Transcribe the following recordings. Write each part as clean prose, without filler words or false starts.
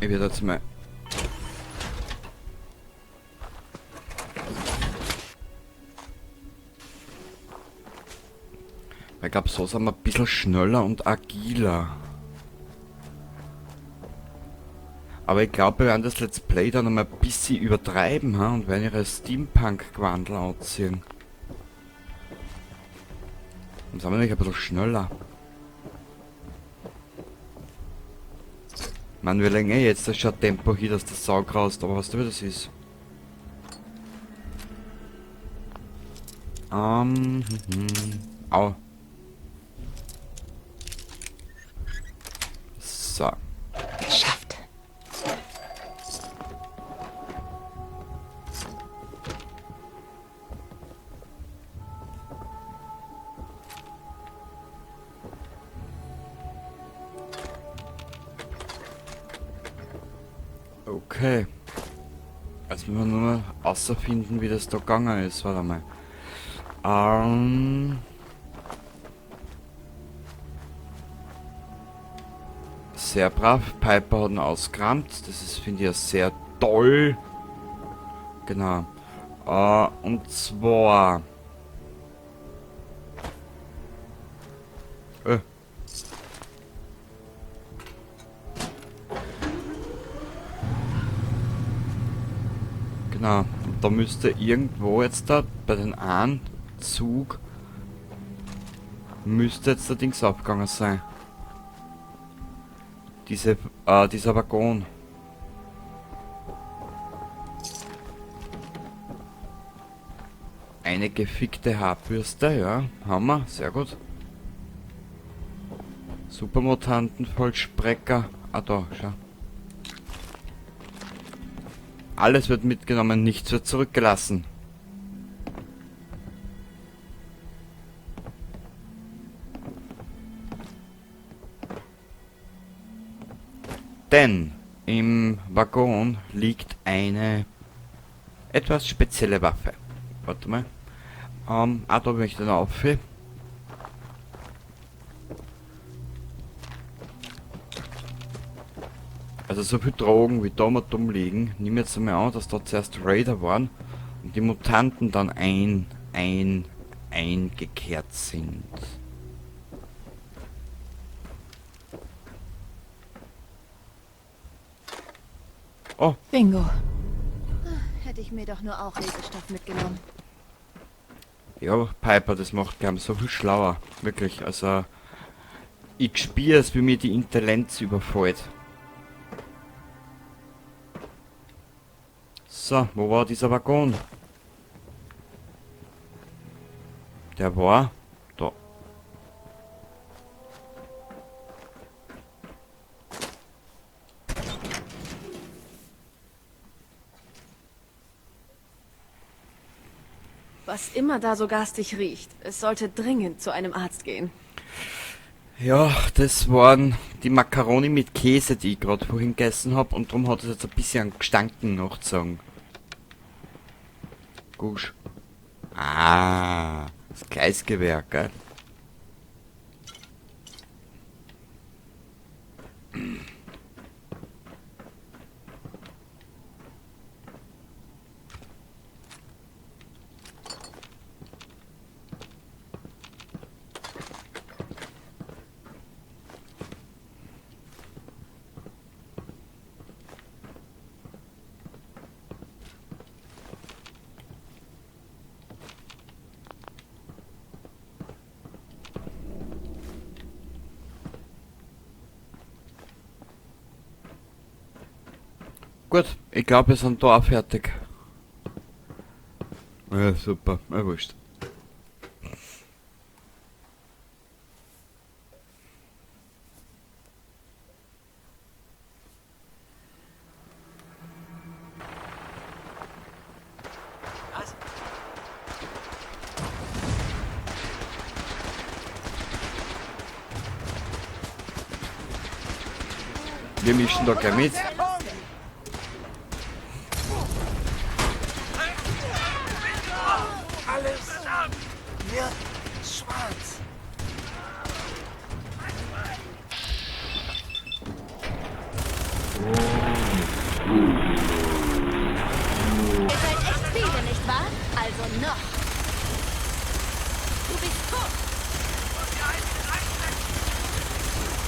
Ich werde jetzt mal. Ich glaube, so sind wir ein bisschen schneller und agiler. Aber ich glaube, wir werden das Let's Play dann noch mal ein bisschen übertreiben, ha? Und werden ihre Steampunk-Gewandel anziehen. Dann sind wir nämlich ein bisschen schneller. Man, wir legen eh jetzt das schon Tempo hier, dass das Saug raus, aber weißt du, wie das ist? Au. So. Geschafft. Okay. Jetzt müssen wir nur noch außerfinden, wie das da gegangen ist. Warte mal. Sehr brav. Piper hat ihn ausgerammt. Das ist, finde ich, ja sehr toll. Genau. Und zwar... Genau. Und da müsste irgendwo jetzt da bei den Anzug müsste jetzt der Dings aufgegangen sein. Dieser Waggon. Eine gefickte Haarbürste, ja, haben wir, sehr gut. Supermutanten, Vollsprecker. Ah, da, schau. Alles wird mitgenommen, nichts wird zurückgelassen. Denn im Waggon liegt eine etwas spezielle Waffe. Warte mal. Da möchte ich noch auf. Also so viel Drogen wie da mal dumm liegen, nimm jetzt einmal an, dass da zuerst Raider waren und die Mutanten dann eingekehrt sind. Oh. Bingo. Hätte ich mir doch nur auch Lesestoff mitgenommen. Ja, Piper, das macht gern so viel schlauer. Wirklich, also ich spüre es, wie mir die Intelligenz überfällt. So, wo war dieser Waggon? Der war da. Was immer da so garstig riecht, es sollte dringend zu einem Arzt gehen. Ja, das waren die Macaroni mit Käse, die ich grad vorhin gegessen hab, und drum hat es jetzt ein bisschen Gestanken nachgezogen. Gusch. Ah, das Gleisgewehr, gell? Gut, ich glaub, wir sind da auch fertig. Ja, super, ja, wurscht. Was? Wir mischen da gleich mit. Alles wird schwarz.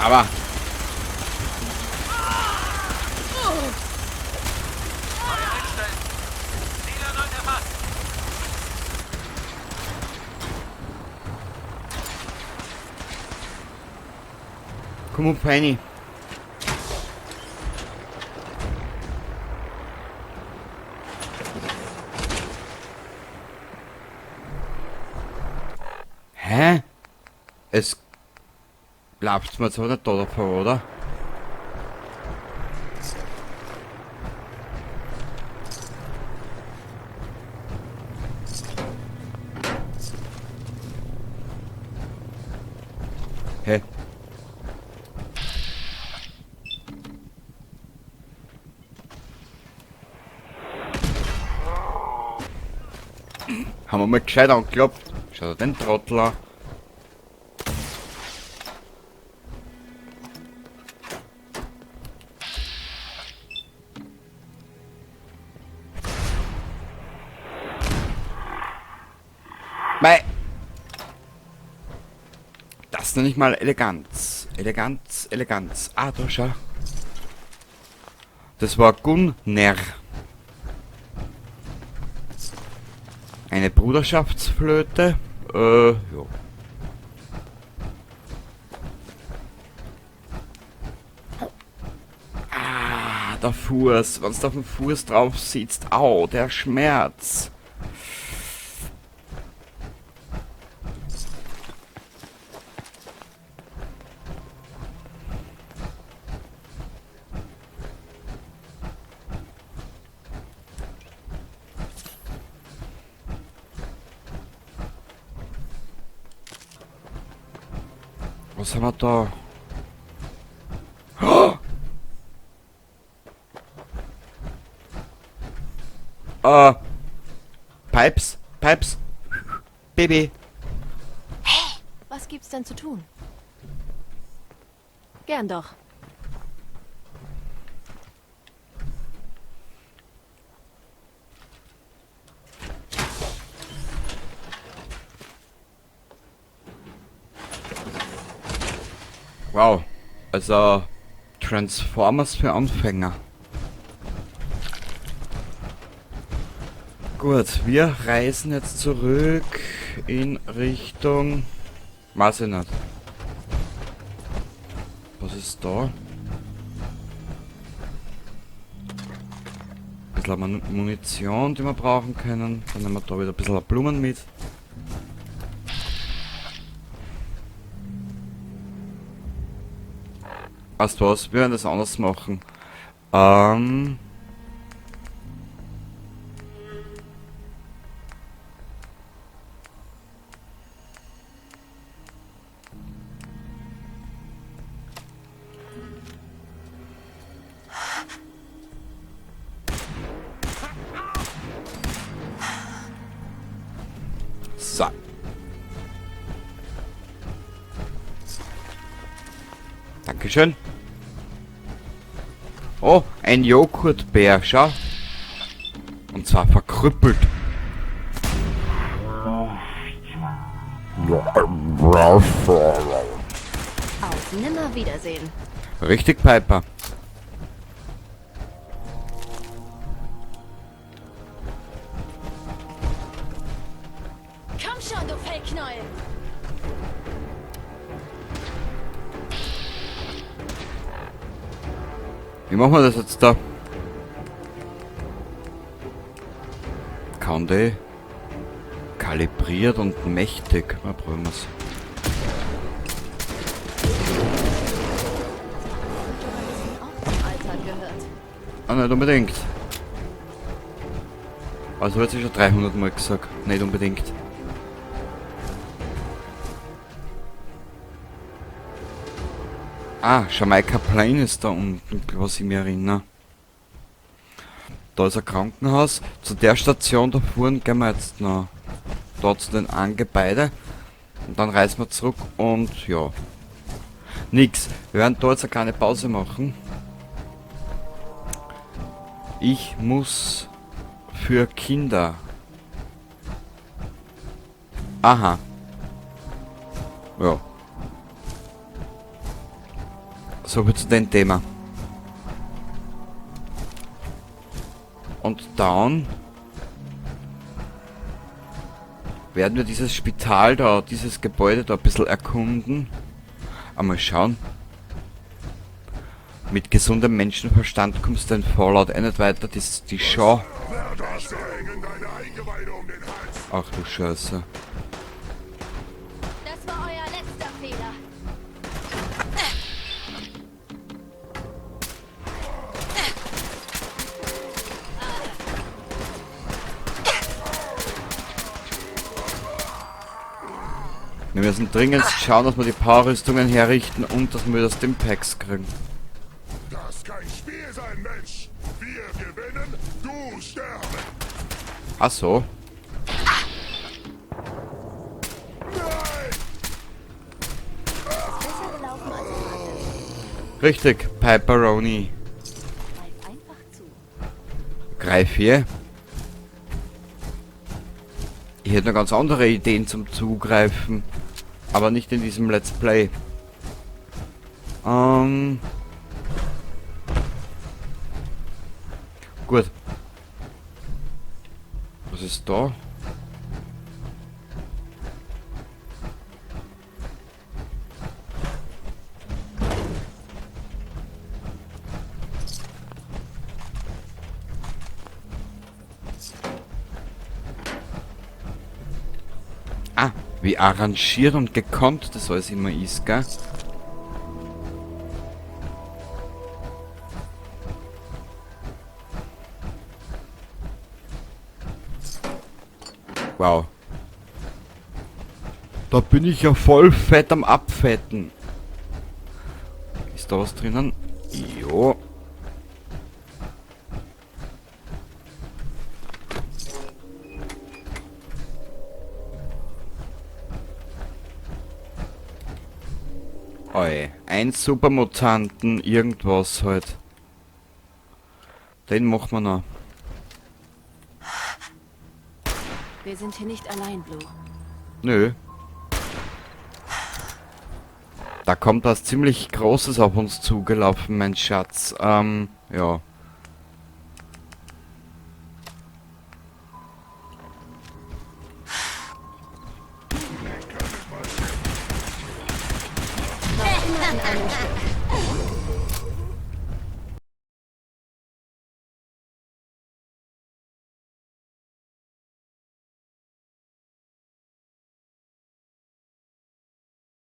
Aber. Feuer einstellen. Ziel erneut erfasst. Komm up, Heini. Hä? Es läuft mir zwar nicht da davor, oder? Hä? Haben wir mal gescheit angeklopft. Schau dir den Trottel an. Mei. Das nenne ich mal Eleganz. Eleganz, Eleganz. Ah, da schau. Das war Gunnar. Eine Bruderschaftsflöte. Ja. Ah, der Fuß. Wenn's da auf dem Fuß drauf sitzt. Au, der Schmerz. Was haben wir da? Oh! Pipes, Pipes, Baby. Hey, was gibt's denn zu tun? Gern doch. Wow, also Transformers für Anfänger. Gut, wir reisen jetzt zurück in Richtung... Weiß ich nicht. Was ist da? Ein bisschen Munition, die wir brauchen können. Dann nehmen wir da wieder ein bisschen Blumen mit. Weißt du was? Wir werden das anders machen. So. Dankeschön. Oh, ein Joghurtbär, schau. Und zwar verkrüppelt. Auf Nimmerwiedersehen. Richtig, Piper. Komm schon, du Fellknäuel! Wie machen wir das jetzt da? Kann die kalibriert und mächtig. Mal probieren wir's. Ah, nicht unbedingt. Also wird sich schon 300 Mal gesagt. Nicht unbedingt. Ah, Jamaica Plain ist da unten, was ich mir erinnere. Da ist ein Krankenhaus. Zu der Station da vorne gehen wir jetzt noch. Da zu den Angebäude. Und dann reisen wir zurück und ja. Nix. Wir werden da jetzt eine kleine Pause machen. Ich muss für Kinder. Aha. Ja. So viel zu dem Thema. Und dann werden wir dieses Spital da, dieses Gebäude da ein bisschen erkunden. Einmal schauen. Mit gesundem Menschenverstand kommst du in Fallout eh nicht weiter, die Show. Ach du Scheiße. Das war euer letzter Fehler. Wir müssen dringend schauen, dass wir die Power-Rüstungen herrichten und dass wir das Stimpacks kriegen. Das kein Spiel sein, Mensch. Wir gewinnen, du sterben. Ach so. Nein! Besser gelaufen als erwartet. Richtig, Piperoni. Greif einfach zu. Greif hier. Ich hätte noch ganz andere Ideen zum Zugreifen. Aber nicht in diesem Let's Play. Gut. Was ist da? Ah, wie arrangiert und gekonnt das alles immer ist, gell? Wow. Da bin ich ja voll fett am Abfetten. Ist da was drinnen? Jo. Oi, ein Supermutanten, irgendwas halt. Den machen wir noch. Wir sind hier nicht allein, Blue. Nö. Da kommt was ziemlich Großes auf uns zugelaufen, mein Schatz. Ja.